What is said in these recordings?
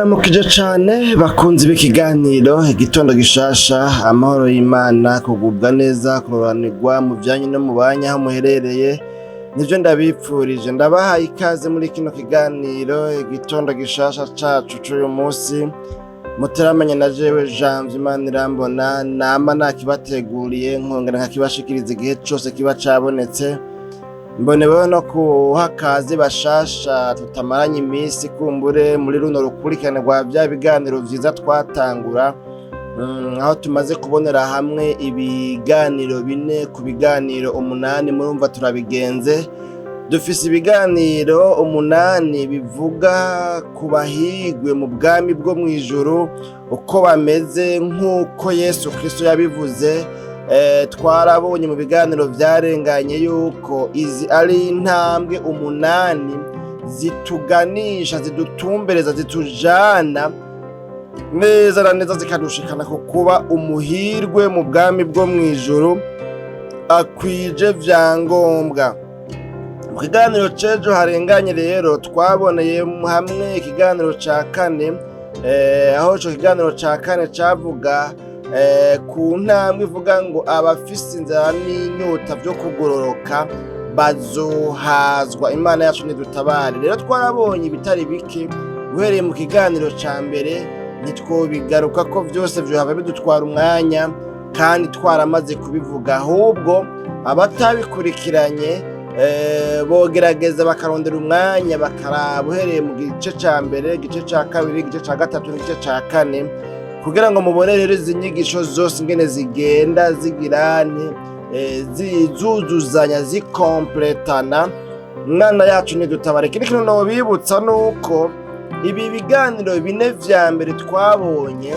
Ndabaramukije cane bakunzi b'ikiganiro Igitondo Gishasha. Amahoro y'Imana, kugubwa neza, kuroranirwa mu vyanyu no mu banyu aho muherereye, nivyo ndabipfurije. Ndabahaye ikaze muri kino kiganiro Igitondo Gishasha cacu c'uyu munsi. Muteramanye na jewe Janvier Imana irambona, nama nakibateguriye nkongera nkakibashikiriza igihe cose kiba cabonetse. Mboneweho no kuha akazi bashasha tutamaranye iminsi, kumbure muri runo rukurikirane rwa vya biganiro vyiza twatangura, aho tumaze kubonera hamwe ibiganiro 4 ku biganiro 8. Murumva turabigenze, dufise ibiganiro 8 bivuga ku bahigwe mu bwami bwo mw'ijuru, uko bameze nk'uko Yesu Kristo yabivuze. Twarabonye mu biganiro vyarenganye yuko izi ari intambwe 8 zituganisha, zidutumbereza, zitujana neza na neza, zikadushikana ku kuba umuhirwe mu bwami bwo mw'ijuru akwije vyangombwa. Mu kiganiro c'ejo harenganye rero twaboneye hamwe ikiganiro ca kane, aho ico kiganiro ca kane cavuga ku ntambwe ivuga ngo abafise inzara n'inyota vyo kugororoka bazohazwa. Imana yacu nidutabare. Rero twarabonye ibitari bike uhereye mu kiganiro ca mbere, ntitwobigaruka ko vyose, vyohava bidutwara umwanya kandi twaramaze kubivuga. Ahubwo abatabikurikiranye bogerageza bakarondera umwanya bakaraba uhereye mu gice ca mbere, igice ca kabiri, igice ca gatatu n'igice ca kane, kugira ngo mubone rero izi nyigisho zose ingene zigenda zigirane, zuzuzanya, zikompletana. Mwana yacu nidutabare. Ikindi kintu nobibutsa nuko ibi biganiro 4 vya mbere twabonye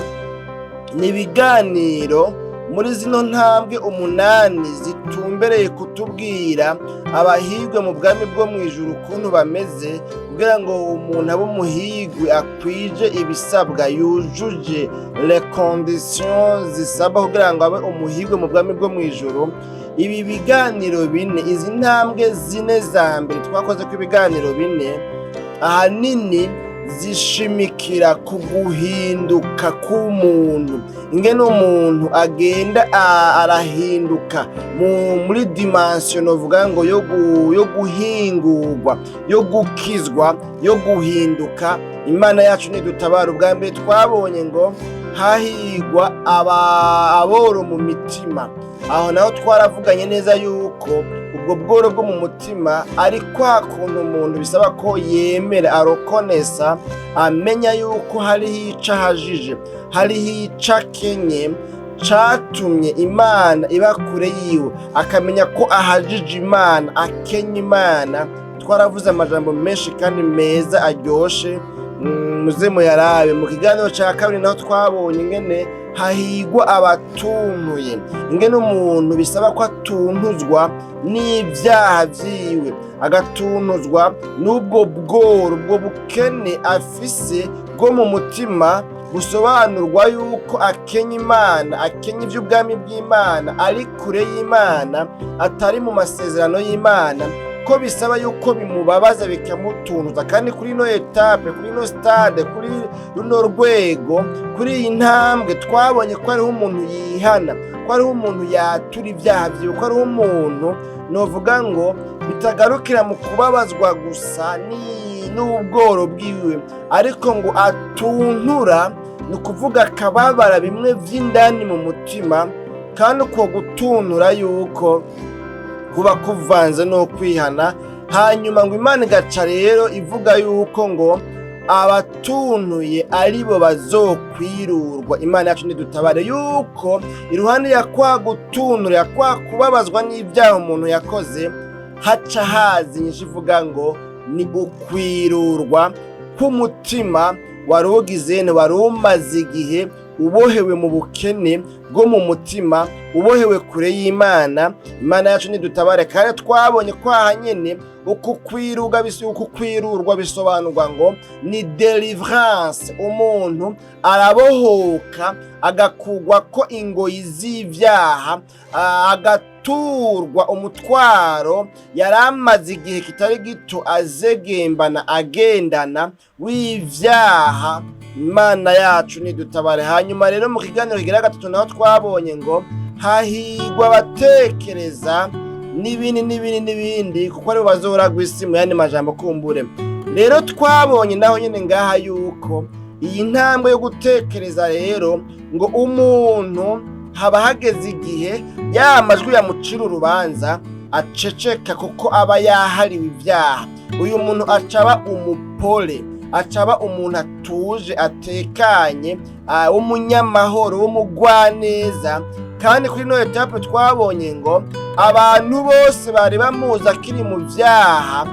ni ibiganiro muri zino ntambwe 8 zitumbereye kutubwira abahigwe mu bwami bwo mu ijuru ukuntu bameze, kugira ngo umuntu abe umuhigwe akwije ibisabwa, yujuje les conditions zisabwa kugira ngo abe umuhigwe mu bwami bwo mu ijuru. Ibi biganiro 4, izi ntambwe 4 za mbere twakoze ko ibiganiro 4, ahanini zishimikira ku guhinduka k'umuntu, ingene umuntu agenda arahinduka muri dimension novuga ngo yo guhingurwa, yo gukizwa, yo guhinduka. Imana yacu nidutabara. Ubwa mbere twabonye ngo hahigwa aboro mu mitima. Aho naho twaravuganye neza yuko ubwo bworo bwo mu mutima ari kwa kuntu umuntu bisaba ko yemera, arokonesa, amenya yuko hariho ico ahajije, hariho ico akenye catumye Imana iba kure yiwe, akamenya ko ahajije Imana, akenye Imana. Twaravuze amajambo menshi kandi meza aryoshe, muze muyarabe. Mu kiganiro ca kabiri naho twabonye ingene hahigwa abatuntuye, ingene umuntu bisaba ko atuntuzwa n'ibyaha vyiwe, agatuntuzwa n'ubwo bworo, ubwo bukene afise bwo mu mutima, busobanurwa yuko akenya Imana, akenya ivy'ubwami bw'Imana, ari kure y'Imana, atari mu masezerano y'Imana, ko bisaba yuko bimubabaza bikamutuntuza. Kandi kuri ino étape, kuri ino stade, kuri runo rwego, kuri iyi ntambwe, twabonye ko hariho umuntu yihana, ko hariho umuntu yatura ibyaha vyiwe, ko hariho umuntu novuga ngo bitagarukira mu kubabazwa gusa n'ubworo bwiwe, ariko ngo atuntura, ni ukuvuga akababara bimwe vy'indani mu mutima. Kandi uko gutuntura yuko kuba kuvanze no kwihana. Hanyuma ngo Imana igaca rero ivuga yuko ngo abatuntuye aribo bazokwirurwa. Imana yacu nidutabare. Yuko iruhande ya kwa gutuntura, ya kwa kubabazwa n'ibyaha umuntu yakoze, haca haza inyishu ivuga ngo ni ukwirurwa k'umutima wari ugize, wari umaze igihe ubohewe mu bukene bwo mu mutima, ubohewe kure y'Imana. Imana yacu nidutabare. Kandi twabonye ko aha nyene uku kwirurwa bisobanurwa ngo ni délivrance. Umuntu arabohoka, agakugwa ko ingoyi z'ivyaha, agaturwa umutwaro yari amaze igihe kitari gito azegembana, agendana w'ivyaha. Imana yacu nidutabare. Hanyuma rero mu kiganiro kigira gatatu naho twabonye ngo hahigwa abatekereza n'ibindi n'ibindi n'ibindi, kuko aribo bazoragwa isi, mu yandi majambo kumbure. Rero twabonye naho nyine ngaha yuko iyi ntambwe yo gutekereza rero, ngo umuntu haba hageze igihe ya majwi yamucira urubanza aceceka, kuko aba yahariwe ibyaha. Uyu muntu acaba umupole, acaba umuntu atuje, atekanye, w'umunyamahoro, w'umugwaneza. Kandi kuri ino étape twabonye ngo abantu bose bari bamuzi akiri mu byaha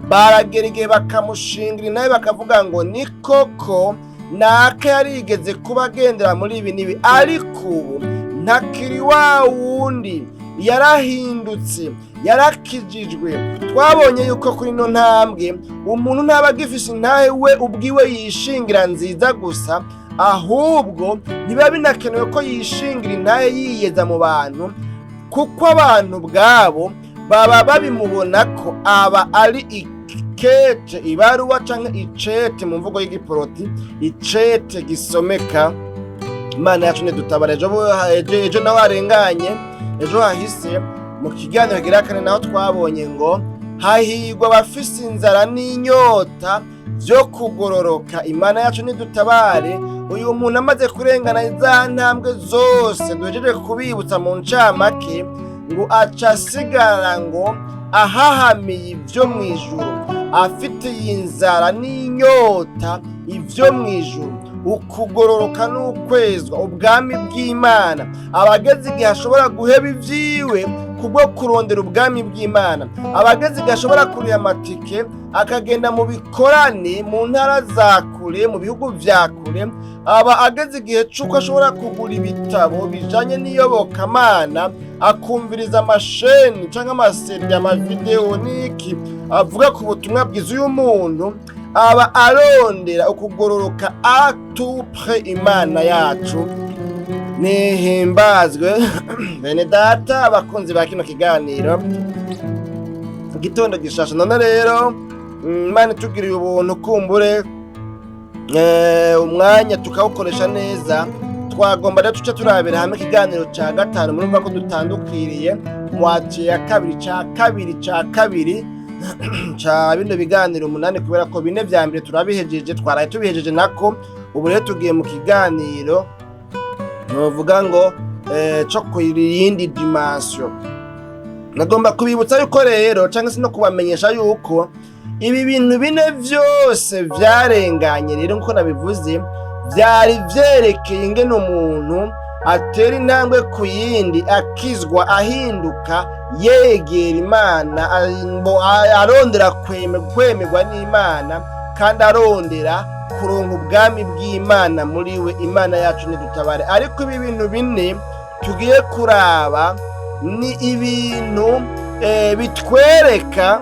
baragera igihe bakamushingira nawe, bakavuga ngo ni koko naka yarigeze kuba agendera muri ibi n'ibi, ariko ubu ntakiri wa wundi, yarahindutse, yarakijijwe. Twabonye yuko kuri ino ntambwe umuntu ntaba agifise intahe we ubwiwe yishingira nziza gusa, ahubwo ntibiba binakenewe ko yishingira intahe yiyeza mu bantu, kuko abantu ubwabo baba babimubona ko aba ari ikete, ibaruwa canke icete mu mvugo y'igiporoti, icete gisomeka. Imana yacu ntidutabara. Ejo naho harenganye, ejo hahise, mu kiganiro kigira kane naho twabonye ngo hahigwa abafise inzara n'inyota vyo kugororoka. Imana yacu nidutabare. Uyu muntu amaze kurengana za ntambwe zose duhejeje kubibutsa mu ncamake, ngo aca asigara ngo ahahamiye ibyo mu ijuru, afite iyi nzara n'inyota ibyo mu ijuru, ukugororoka n'ukwezwa, ubwami bw'Imana. Abageze igihe ashobora guheba ibyiwe kubwo kurondera ubwami bw'Imana. Abageze igihe ashobora kuriha amatike akagenda mu bikorane mu ntara za kure, mu bihugu vya kure. Aba ageze igihe c'uko ashobora kugura ibitabo bijanye n'iyobokamana, akumviriza amasheni canke ama CD, amavideo n'iki avuga ku butumwa bwiza. Uyu muntu aba arondera ukugororoka à tout prix. Imana yacu nihimbazwe. Bene data, abakunzi ba kino kiganiro Igitondo Gishasha, none rero Imana itugiriye ubuntu, kumbure umwanya tukawukoresha neza, twagomba rero tuce turabira hamwe ikiganiro ca gatanu. Murumva ko dutandukiriye moitié ya kabiri ca kabiri ca kabiri ca bino biganiro 8, kubera ko bine vya mbere turabihejeje, twaraye tubihejeje nako. Ubu rero tugiye mu kiganiro novuga ngo co ku yindi dimension. Nagomba kubibutsa yuko rero, cyangwa se no kubamenyesha yuko ibi bintu bine vyose vyarenganye rero, nkuko nabivuze, vyari vyerekeye ingene umuntu atera intambwe ku yindi, akizwa, ahinduka, yegera Imana, arondera kwemerwa n'Imana, kandi arondera kuronka ubwami bw'Imana muri we. Imana yacu nidutabare. Ariko ibi bintu bine tugiye kuraba ni ibintu bitwereka,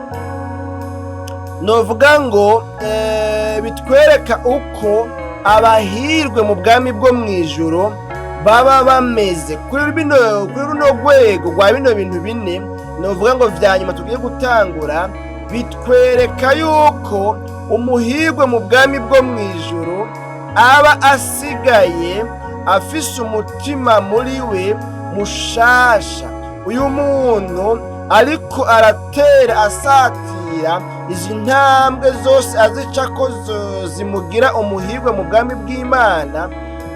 novuga ngo bitwereka uko abahirwe mu bwami bwo mu ijuru baba bameze kuri runo rwego rwa bino bintu bine, novuga ngo vya nyuma tugiye gutangura. Bitwereka yuko umuhirwe mu bwami bwo mu ijuru aba asigaye afise umutima muri we mushasha. Uyu muntu ariko aratera asatira izi ntambwe zose azica ko zimugira umuhirwe mu bwami bw'Imana.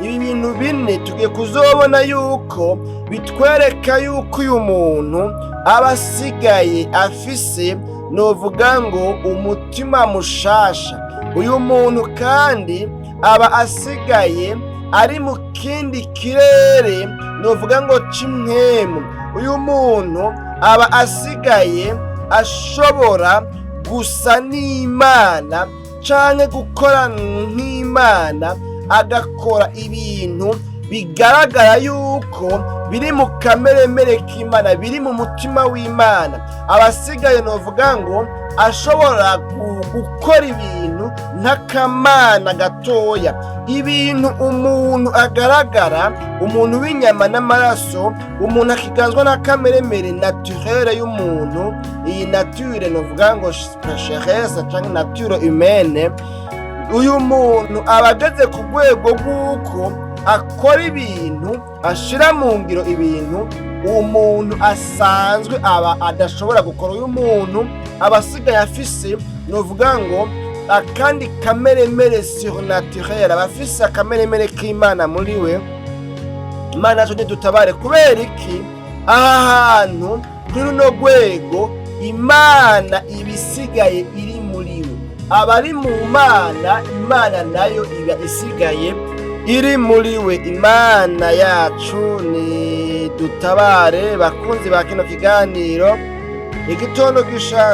Ibi bintu bine tugiye kuzobona yuko bitwereka yuko uyu muntu aba asigaye afise, novuga ngo, umutima mushasha. Uyu muntu kandi aba asigaye ari mu kindi kirere, novuga ngo c'impwemu. Uyu muntu aba asigaye ashobora gusa n'Imana canke gukora nk'Imana, agakora ibintu bigaragara yuko biri mu kameremere k'Imana, biri mu mutima w'Imana. Abasigaye, novuga ngo, ashobora gukora ibintu nk'akamana gatoya, ibintu umuntu agaragara, umuntu w'inyama n'amaraso, umuntu akiganzwa n'akameremere naturelle y'umuntu, iyi nature novuga ngo pécheresse canke nature humaine. Uyu muntu aba ageze ku rwego rw'uko akora ibintu, ashira mu ngiro ibintu umuntu asanzwe aba adashobora gukora. Uyu muntu aba asigaye afise, novuga ngo, akandi kameremere surnaturel, aba afise akameremere k'Imana muri we. Imana yacu ntidutabare. Kubera iki? Aha hantu kuri runo rwego, Imana iba isigaye iri muri we. Aba ari mu Mana, Imana nayo iba isigaye iri muri we. Imana yacu ni dutabare. Bakunzi ba kino kiganiro, Igitondo Gishasha.